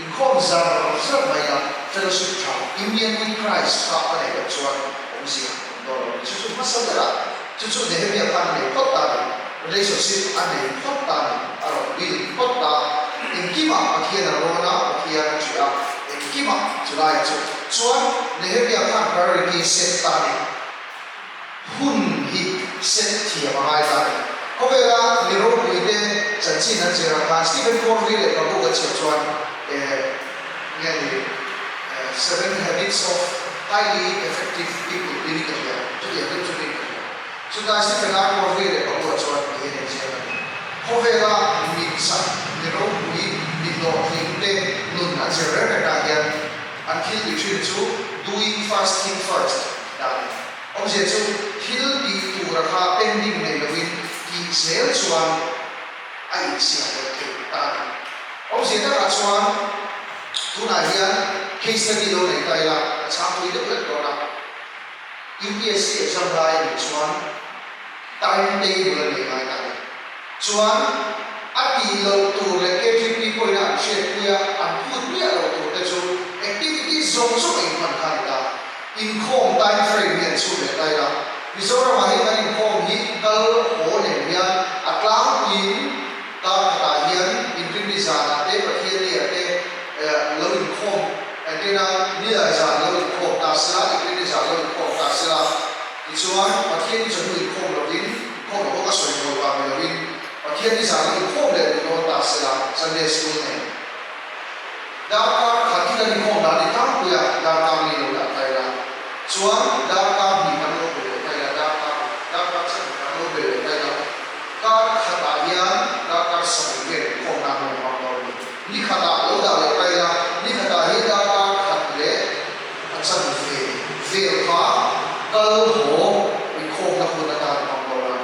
inkhawm zar zar mai la, fellowship tha, union with Christ kha ka neih loh chuan awmzia a awm dawn lo ni. Chu chu hmasa berah chu chu Nehemia khan a nei phawt ta a ni, relationship a nei phawt ta a ni, a rawn build phawt ta. Engkimah Pathian a rawn a, Pathian a ṭih a, engkimah chulaiah chu chuan Nehemia khan priority set ta a ni. Hun hi set thiam a ngai ta a ni. Khawvela mi ropui te chanchin an zir ang khan Stephen Covey leh Babu ka chhiar chuan eh nge ni eh Seven Habits of Highly Effective People tih hi ka hria, chutiang deuh chu niin ka hria. Chutai Stephen R. Covey leh Babu-ah chuan ti hian inziak a ni. Khawvela mi chak, mi ropui, mi hlawhtling te nun an zir reng reng ah hian an thil tih thin chu doing first thing first dah a ni. Awmzia chu thil tih tura kha pending nei lovin tih zel chuan a insiam reng thei ta a ni. Awmzia takah chuan tunah hian case study lo nei ta ila ka chhang pui deuh lek dawn a. UPSC exam lai a nih chuan time table a nei ngai ta a ni. Chuan a tih loh tur leh KTP pawhin a an hriatpui a, an phut miah loh tur te chu activity zawng zawng a inhman kha a ni ta. Inkhawm time frame hi an chhut leh ta ila, Mizoramah hian kan inkhawm hi kal haw nen hian a tlangpuiin kar khatah hian Inrinni zanah te Pathianniah te lo inkhawm entirna Nilai zan lo inkhawm ta sela, Inrinni zan lo inkhawm ta sela tichuan Pathianni chawhnu inkhawm lovin Khawm a bawk a sawi thawi vang ni lovin Pathian hi zan in khawm leh duh dawn ta sela Sunday School nen darkar khat hi kan inkhawm dan ni tlangpui a, darkar ni lo dah ta ila chuan darkar hnih kan lo be leh ta ila darkar darkar chhan kan lo be leh ta ila kar khatah hian darkar sarih vel inkhawm nan lo hmang dawn a ni. Ni khatah lo dah leh ta ila ni khatah hian darkar khat leh A chanve vel kha kal haw inkhawmna hun atan hmang dawn a,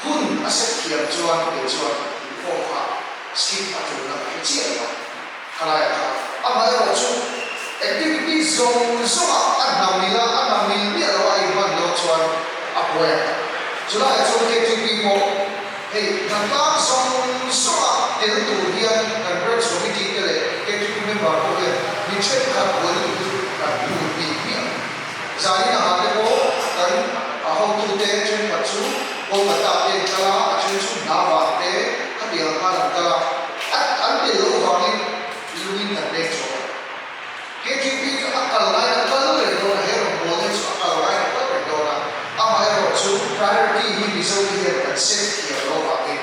hun a set thiam chuan kei chuan inkhawm kha skip a tulna ka hre chiah lo a, khalaiah khan amaherawh chu activity zawng zawngah a hnam ila a hnam mil miah lo a inhman dawn chuan a buai ang. Chulaiah chuan KTP pawh. Hei hnatlang zawng zawnga tel tur hian kan Branch Committee te leh KTP member pawh hian mi thenkhat buai lutuk hi chu kan phut bik hmiah. Zanin angah te pawh kan a hotute thenkhat chu Kolkata te an kal a, a then chu Hnavang te khatiang khan an kal a, an tel loh vangin lungin kan leng chhuak a. KTP chu a kal laiin a kal reng dawn a, he rawngbawlna hi chu a kal laiin a kal reng dawn a, amaherawhchu priority hi Mizo te hian kan set thiam lo avangin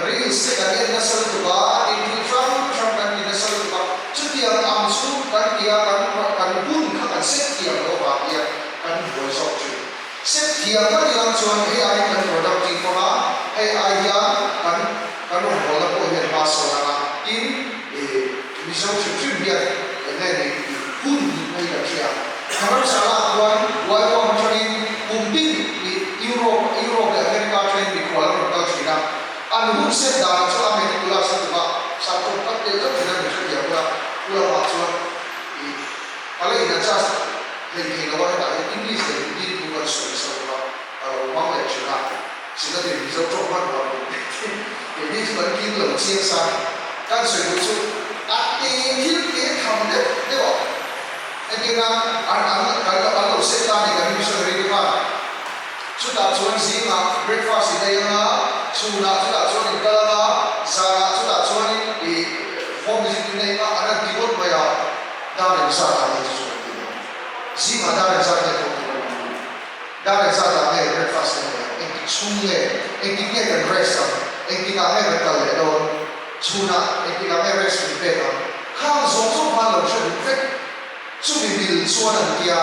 reels te kan en nasa lutuk a, inthil hrang hrang kan ti nasa lutuk a, chutiang ang chu kan ti a, kan kan hun kha kan set thiam lo avang hian kan buai zawk thin. Set thiam ka tih ang chuan hei aiin kan productive ang a, hei ai hian kan kan rawngbawlna pawh hian hma sawn ang a, tin ih. Mizo hrim hrim hian eng nge ni tih hun hnih mai kan hria. Dharamsala chuan Waiwam atangin kum tin ih Europe Europe leh America atangin mikhual an rawn kal thin a. An hun set danah chuan a meticulous a tum a, saptawng tak tel tlat thin a min hrethiam ula. Pu lamah chuan ih ka la in adjust hlei thei lo a, hetah hian English leh Hindi thu kan sawi nasa bawk a, ka lo hmang leh thin a. Sinatin Mizo tawng hman huam lo teh thin. Keini chu kan kin lo chiang sa. Kan sawi duh chu a te thil te tham deuh deuh a. Entirna an an kan lo an lo set ta ni kan missionary te khan. Chutah chuan zingah breakfast in ei anga, chhunah chutah chuan in kal anga, zanah chutah chuanin ih home visit in ei anga an han ti ngawt mai a. Dar engzat ah nge chu chu kan ti lo. Zingah dar engzat nge thawk tur a ni. Dar engzat ah nge breakfast kan nei ang? Engtik chhung nge? Engtik nge kan rest ang? Engtik ah nge kan kal leh dawn? Chhunah engtik ah nge rest min pek ang? Khang zawng zawng khan lo hre duh vek. Chumi mil chuan an tia,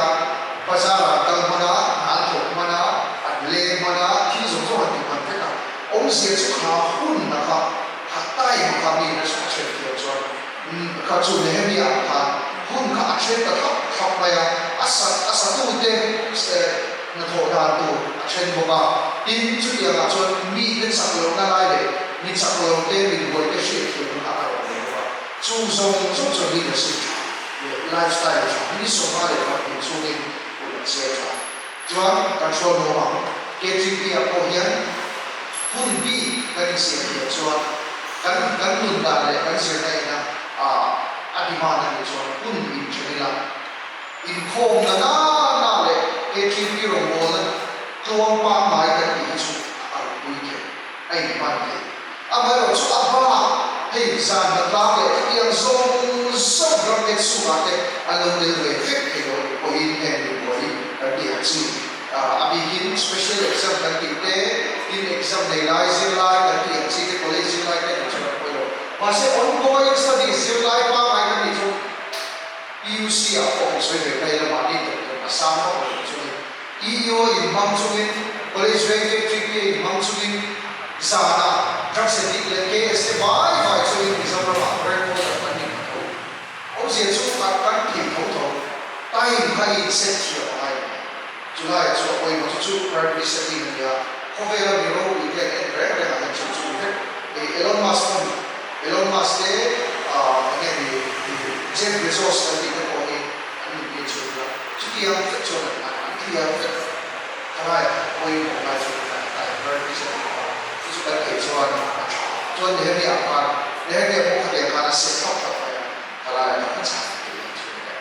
bazar ah an kal hman a, hna an thawk hman a, an leng hman a, thil zawng zawng an ti hman vek a. Awmzia chu kha hun na kha, kha time kha mi in a then thiam chuan kha chu Nehemiah ah khan hun kha a then ta thlap thlap mai a, a sa a satute hnathawh dan tur a then bawk a, tin chutiang ah chuan mite chak lohna lai leh mi chak lo te mi buai te hriat thiamna kha a rawn nei bawk a, chung zawng zawng chuan leadership tha leh lifestyle tha ni 52 chungin hun an siam tha. Chuan kan hrual nuam ang. KTP ah pawh hian hun bik kan insiam thiam chuan kan kan nun dan leh kan zirna ina a demand a nih chuan hun in then ila inkhawm na na na leh KTP rawngbawlna tluang pangngai kan tih hi chu a kalpui thei a inhman thei. Amaherawhchu a bak hei zan hna tlang leh khatiang zawng zawng ram te chhungah te an lo tel ve vek thei lo anih pawhin heng mipui hi kan tih ang chi. A bikin special exam kan tih te, tin exam nei lai zirlai kan tih ang chi te, college zirlai te an chuan an pawi lo. Mahse ongoing studies zirlai pangngai kan tih chu PUC ah pawh kan sawi ve mai ila mahni tawp tawp a sang vak lo chungin EEO inhmang chungin, College veng KTP inhmang chungin, zanah drugs addict leh KS te vai vai chungin Mizoramah record an hman hnim tho. Awmzia chu kan kan thei tho tho. Time kha i inset thiam a ngai lo. Chulaiah chu a pawimawh chu chu priority setting a ni a, khawvela mi ropui te an en reng reng ah hian chu chu vek. Elon Musk pawn Elon Musk te eng nge ni Jeff Bezos kan tih te pawh hi an nunpui chhun ila chutiang vek chuan an an an clear vek khalai ah pawimawh lai chu kan kan priority a ni a chu chu kan theih chuan a tha chuan Nehemiah khan Nehemiah pawh khatiang khan a set thlap thlap mai a khalai ah khan a chhan tih ang chu ni e.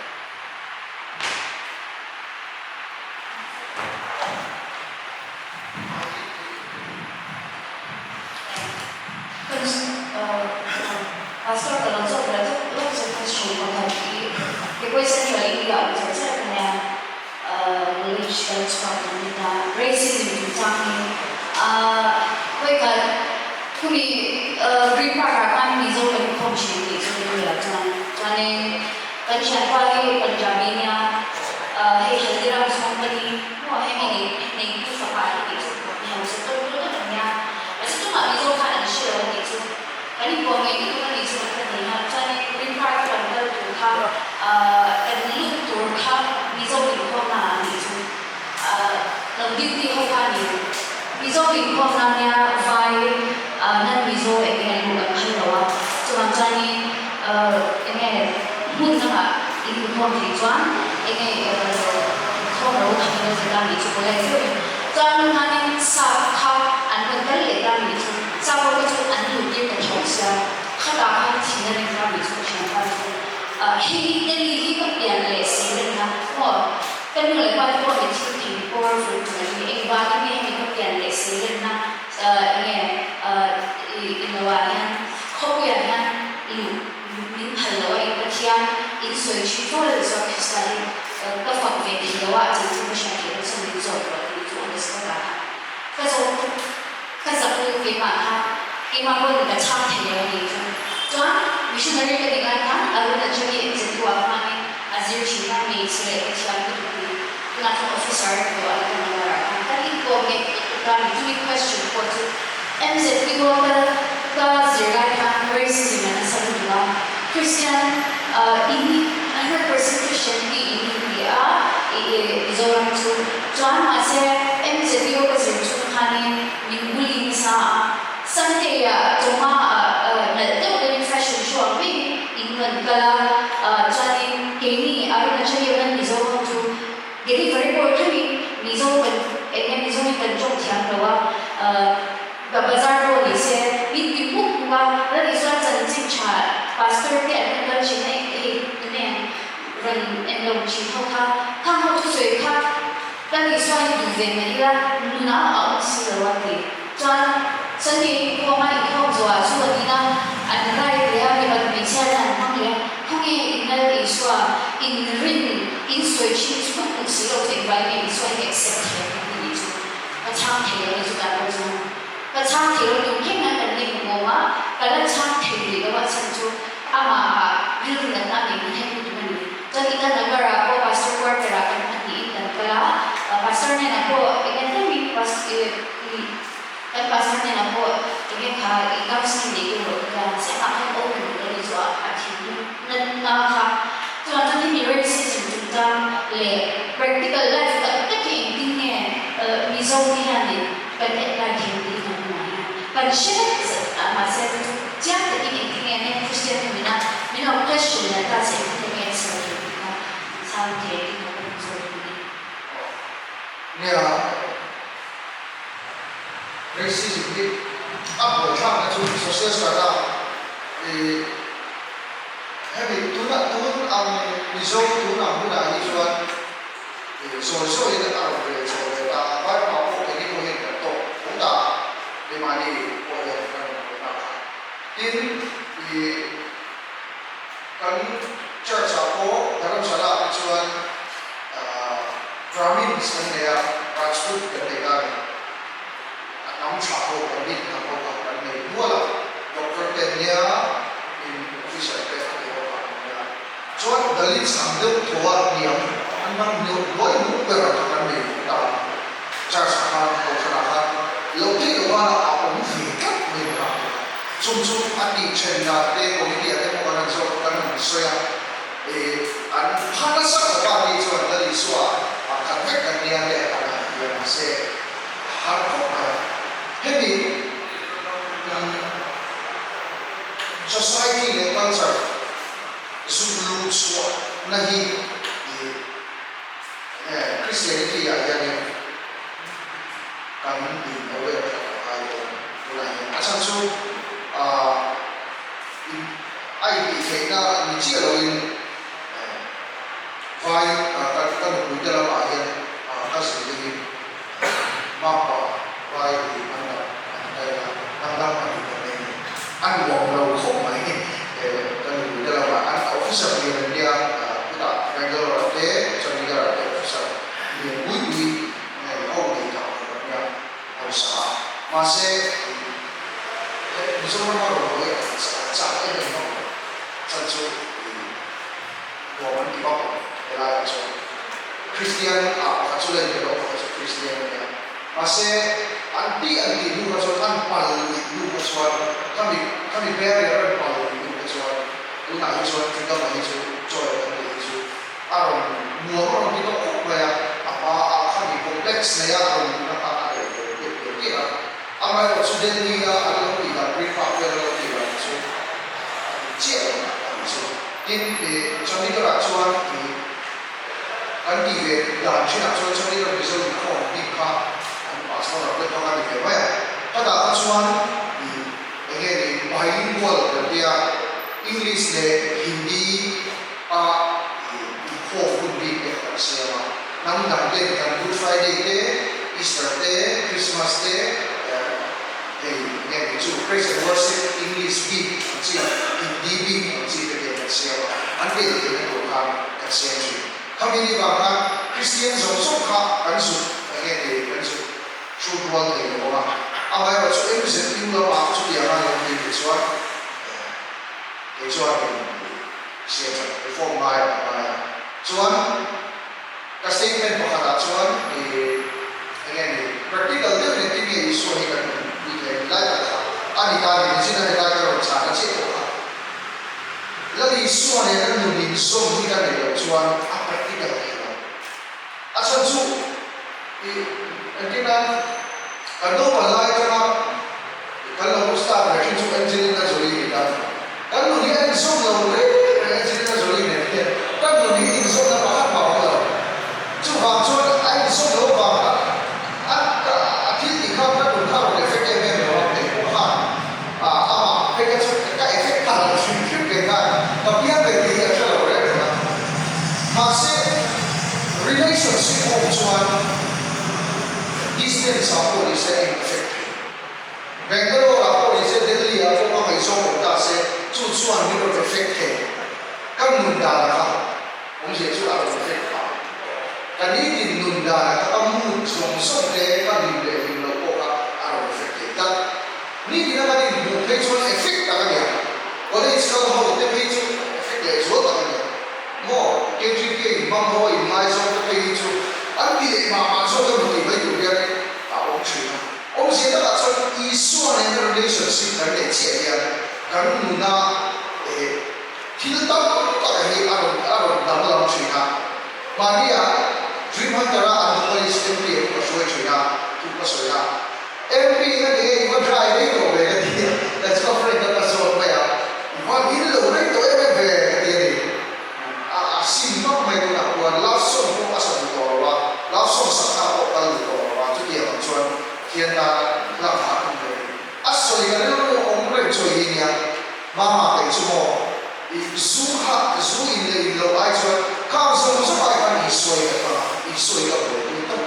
Pastor ka lo zawk leh lawk lawk che kha chu pakhat hi Kekawih Central India awm char char ka nia knowledge kan chhuak kan ni ta racism chungchang hi vawikhat khumi Green Park ah khan Mizo kan inkhawm thin tih chu ka hria chuan chuanin kan thianpa hi Punjabi nia hei Haldiram's company maw hemi nei neitu fapa hi tih chu mi hausa tawk tawk tak ania mahse tumah Mizo khan an hre lo a tih chu. Kan inpawh ngei lutuk a nih chu kan ka ti a, chuanin Green Park a kan kal tur kha kan lut tur kha Mizo inkhawmna ah a nih chu lo duty ho kha a ni. Mizo inkhawmna nia vai nan Mizo eng nge an luh kan phal lo a, chuvang chuanin eng nge hmun dangah in inkhawm theih chuan eng nge inkhawm lo tham ilo ti ta a nih chu polite deuhin. Chuan hmanin sap kha an rawn kal leh ta a nih chu. Sap ho kha chu an luh tir ta tho sia, khatah khan thin a ring kha mi chu ka thian kha chu hei hi Delhi hi ka pian leh si reng a maw, ka nu leh pa te pawh mi thil thei powerful tur an ni, engvangin nge hemi ka pian leh si renna enge i lo ah hian khawpuiah hian luh min phal lo a in Pathian in sawi thin fo la Isua Krista hi ka fak ve thei lo a chin chu ka hriat theih loh chuan min zawt rawh tih chu on the spot ah khan ka zawt ka zak lu keimah kha keimah pawhin ka chhang thei lo a ni chu chuan missionary ka nih lai khan Arunachali MZU ah hmangin a zir thin a hmeichhe leh Pathian ka duh tih tunah chuan officer a tawh a la kan lar ah khan kan inkawm nghet lutuk a ni chumi question pawh chu MZU a kal ka zir lai khan racism a nasa lutuk a Christian in 100% Christian tih in inti a Mizoram chu chuan mahse MZU ka zir chung khanin min bully nasa a Sunday ah chawhma ah nalh deuh deuhin fashion show ang maiin in rawn kal a chuanin keini Arunachal hian Mizo ho chu delivery boy thlengin Mizo kan eng nge Mizo hi kan tawng thiam lo a ka bazar pawh ni se min ti hmuk hmuk a la ni chuan chanchin tha pastor te an rawn kal thin a hei tunge rawn en lo thin ho kha khang ho thusawi kha ka ni chuan i duh ve mai ila nunah a awm si lo a ti. Chuan Sunday inkhawm a inkhawm zawhah chu an in a, an rai leh a, mipat hmeichhia te an hmang leh a, khawnge in Lal Isua in rin in sawi thin chu ka hmuh si lo chu engvai nge Isua hi ka accept thei ang tih ni chu ka chhang thei lo ni chutah pawh chuan ka chhang thei lo tun thleng hian kan la inkhawm a, ka la chhang thei rih lo a chhan chu amaha rilru natna a nei ni hek lutuk a ni. Chuan Itanagar ah pawh Pastor quarter ah kan pahnihin kan kal a, Pastor hnenah pawh enge tlemin kan Pastor hnenah pawh enge kha i counselling nei tur rawh ka tia, mahse amah khan open duh lo ni chu a thinlung natna kha. Chuan chuan hemi racism chungchang leh practical life tak tak hi engtin nge Mizo te hianin kan apply thei tih kan hmuh hian kan hre vek zat a, mahse chu chu chiang takin engtin nge nen Christian ho mina min lo question leh ta che engtin nge answer thei tih kha chhang thei tih kha ka hmu zawk a ni. Nia, racism hi a buaithlakna chu social strata i hemi tuna tun ang Mizo tun ang hunah hi chuan Zawi zawiin a rawn rel chho ve ta a, Vairama pawh keini pawh hian kan tawk tho ta a, keimahni pawh hian kan rawn haw ta kha. Tin, i kan church ah pawh Dharamsala ah te chuan Brahmins kan nei a, Rajput kan nei ta a ni. A hnam tha ho, Brahmin hnam ho kha kan nei nual a, Doctor te an nia, in officer te a ti ho kha an nia. Chuan Dalits ang deuh tho a hniam an man hniau hnuai hnung ber ang kha kan nei duh ta a. Church ah khan Kohhran ah khan lo theih lo van a a awm ve tlat mai ni kha. Chung chu a tih then dan te committee ah te pawh kan han zawt kan han sawi a, ih an pha nasa khawp a ni chuan Lal Isua ah khat vek kan nia te an han ti a mahse a har khawp mai a. Hemi society leh culture Zuk luh chhuah na hi i Christianity ah hianin kan in aware that a ngai dawn tunah hian. A chhan chu a intih theihna ni chiah loin vai ka nupui te lamah hian ka zin te hi mapa vai i an dang an kai a, hnam dang a nih kan nei ni. A nuam lo khawp mai ka nupui te lamah an officer lian an nia chutah Bangalore ah te Chandigarh ah te officer lian pui pui nei ho nei tak tur an nia hausa a mahse Mizoram a rawn hawi an chak em em vak lo chan chu i nuam an ti vak lo helai ah chuan Kristian ah pakhat chu la inbe lo pakhat chu Kristian a nia. Mahse, an tih an tih hnu kha chuan, an pal nih hnu kha chuan, khami khami barrier an pal nih hnu kha chuan, tunah hi chuan Tridama hi chu join an tih hi chu a rawn nuam a rawn ti tawh khawp mai a, a hma a khami complex nei a rawn luhna kha a reh ve piah piah piah a. Amaherawhchu chu Delhi a an lo tih dan, Green Park vel a lo tih dan chu a dik chiah lo a nih chu. Tin, Chandigarh ah chuan ih. Kan tih ve dan thinah chuan Chandigarh Mizo inkhawm bik kha an pastor ah te hmang a ni ve mai a. Khatah kha chuan ih enge ni bilingual kan tia English leh Hindi a ih inkhawm hun bik te kha kan siam a. Hnam dang ten kan Good Friday te, Easter te, Christmas te hei enge ni chu praise and worship English bik ang chi, Hindi bik ang chi te hian kan siam a, an tel theihna tur khan kan siam thin. Khami ni vang khan Kristian zawng zawng kha kan zuk enge ni kan zuk hrut rual thei lo bawk a, amaherawh chu MZU lamah chutianga lo ti tih chuan kei chuan in siam that reform ngai a ngai a. Chuan ka statement pakhatah chuan ih enge ni practical deuh in engtin nge Isua hi kan pui thei ang lai tak kha a ni ta ni nichin a helai ka rawn chhahna chiah pawh kha Lal Isua nena nun inzawm hi ka neih loh chuan a practical thei lo. A chhan chu ih engtin nan kan naupang lai atanga kan lo start ve thin chu Angelina Jolie ni ta. Kan nun hi a inzawm lo reng reng Angelina Jolie nen hian kan nun hi inzawmna pakhat mah a awm lo. Chuvang chuan a inzawm lo vang a a thil tih kha ka nun kha a rawn effect em em lo a, kei pawh khan amah phei kha chu ka effect pha lo hrim hrim kei khan ka piang ve tih hi a hre lo reng reng a. Mahse relationship awm chuan distance ah pawh nise a in effect thei. Bangalore ah pawh nise Delhi ah pawh ka ngaihzawng awm ta se chu chuan min rawn effect thei. Ka nun dan a kha awmzia chu a rawn effect phah. Ka nitin nun dan a kha ka mood zawng zawng te ka hlim leh hlim loh pawh kha a rawn effect thei tlat. Nitin a kan inhmuh phei chuan effect tak a nia. College kal ho te phei chu effect leh zual tak a nia. Maw KGK in hmang ho a in ngaizawng te phei hi chu an ti leh mah mah zawk emaw tih mai tur hian a awm thin a. Awmzia takah chuan Isua nena relationship kan neih chiah hian kan nuna eh thil tam tak hi a rawn a rawn danglam thin a. Mahnia Dream Hunter-a an vocalist MP a chu ka hruai thin a, thu ka sawi a. MP ka ti nge i va dry rei tawh ve ka ti a, ka chu ka friend a ka zawt mai a, i va in lo rei tawh em em ve ka ti a ni. A a sim hmak mai tunah khuan love song pawh a sa duh tawh lo a, love song sak na pawh kal duh tawh lo a, chutiang ang chuan thian tan hla kha a tum ve ni. A sawi ka rilru awm reng chu hi nia, mama kei chu maw i zu kha zu in leh in loh ai chuan khang zawng zawng ai khan Isua hi ka thlang a, Isua hi ka buaipui tawp.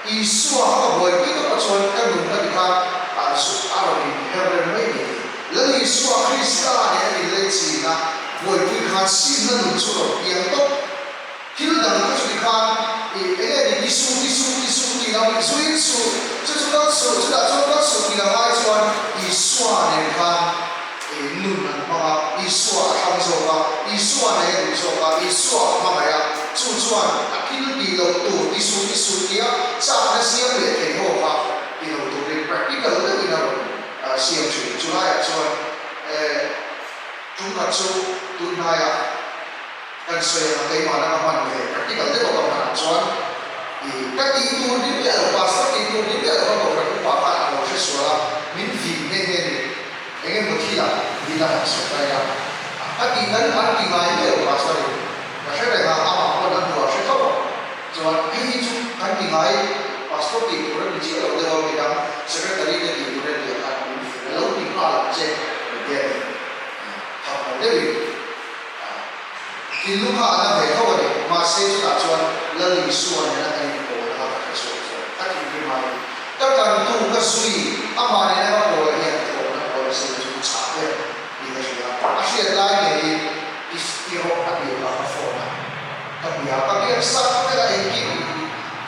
Isua kha ka buaipui tawp a chuan ka nun ka ti khan a zu a rawn in her rem mai ni ti. Lal Isua Krista nen a in lei chin a, buaipui khan simna nun chu rawn piang tawp. Thil dang kha chu ti khan i eng nge ni ti suh ti suh ti suh tih lo zu in suh chu chu kal suh chutah chuan kal suh tih lo ai chuan Isua nen khan i nun an hmang a, Isua a thlang zawk a, Isua nei a duh zawk a, Isua a hmangaih a, chu chuan a thil tih loh tur ti suh ti suh tia chakna siam leh thei ho kha ti lo turin practical deuhin a rawn siam thin. Chulaiah chuan tumkhat chu tunhnaiah Kan sawi ang a keimah laka hman ve practical deuh a ka hmanah chuan i ka tih tur ni miah lo, pastor tih tur ni miah lo ka kohhran upa khan a lo hre sual a, min vin nghe nghe ni. Eng emaw thilah ni la han sawi ta ila ka tih kan an ti ngai miah lo pastor in ka hre reng a, amah pawn a hnuah hre tho ang. Chuan hei hi chu kan ti ngai pastor tih tur a ni chiah lo deuh a, midang secretary te tih tur a ni ang khan min vin a lo ti nghal ang che min ti a ni. Thak lo deuhin. Thinlung kha a na ve tho a ni. Mahse chutah chuan Lal Isua nena kan inpawl kha ka hre chhuak zawk. Ka thinrim ai. Ka tantu, ka zui, amah nena ka pawl hian thawhna pawl a sin chu chah ber tih ka hria. A hriat lai ngeiin i i rawh a tih kha ka phone a. Ka bia ka biak sak vek a engkim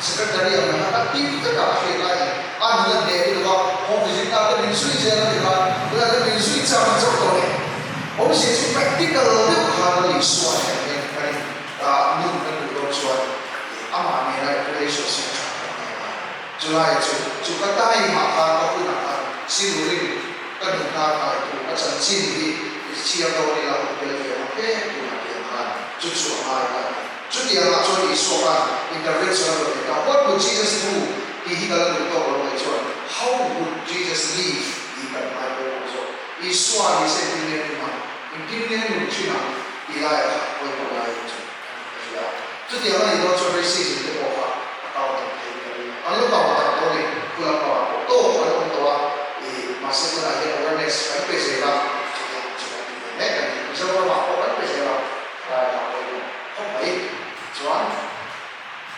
secretary ang na kha ka ti vek a a hriat laiin a nuna hneh lutuk a, home visit na te min zui zel a ti khan tunah chuan min zui chang chauh tawh a ni. Awmzia chu practical deuh khan a Isua nen hian kan in nun kan duh dawn chuan amah nena relationship tha kan nei a, chulai chu chu ka time ah khan ka hunah khan silurin ka nun hnar ngaitu ka chanchin hi i chhiar dawn ila ka tel ve ang hle tunah tiang khan chu chu a ngai ta a ni. Chutiangah chuan Isua khan intervention a rawn nei ta. What would Jesus do? tih hi ka la duh tawk lo mai chuan How would Jesus live? tih kan ngai pawimawh zawk. Isua ni se engtin nge nun ang? Engtin nge nun thin ang? tih laiah kha pawimawh lai chu a ni ka hria a. Chutiang a nih dawn chuan racism te pawh kha a kau tak thei ka ring a. An lo kau tak tawh a ni, Kula pangah pawh tawk an awm tawh a. tunah hian awareness kan pe zel a, chutiang chu kan ti ve mek a ni. Mizoramah pawh.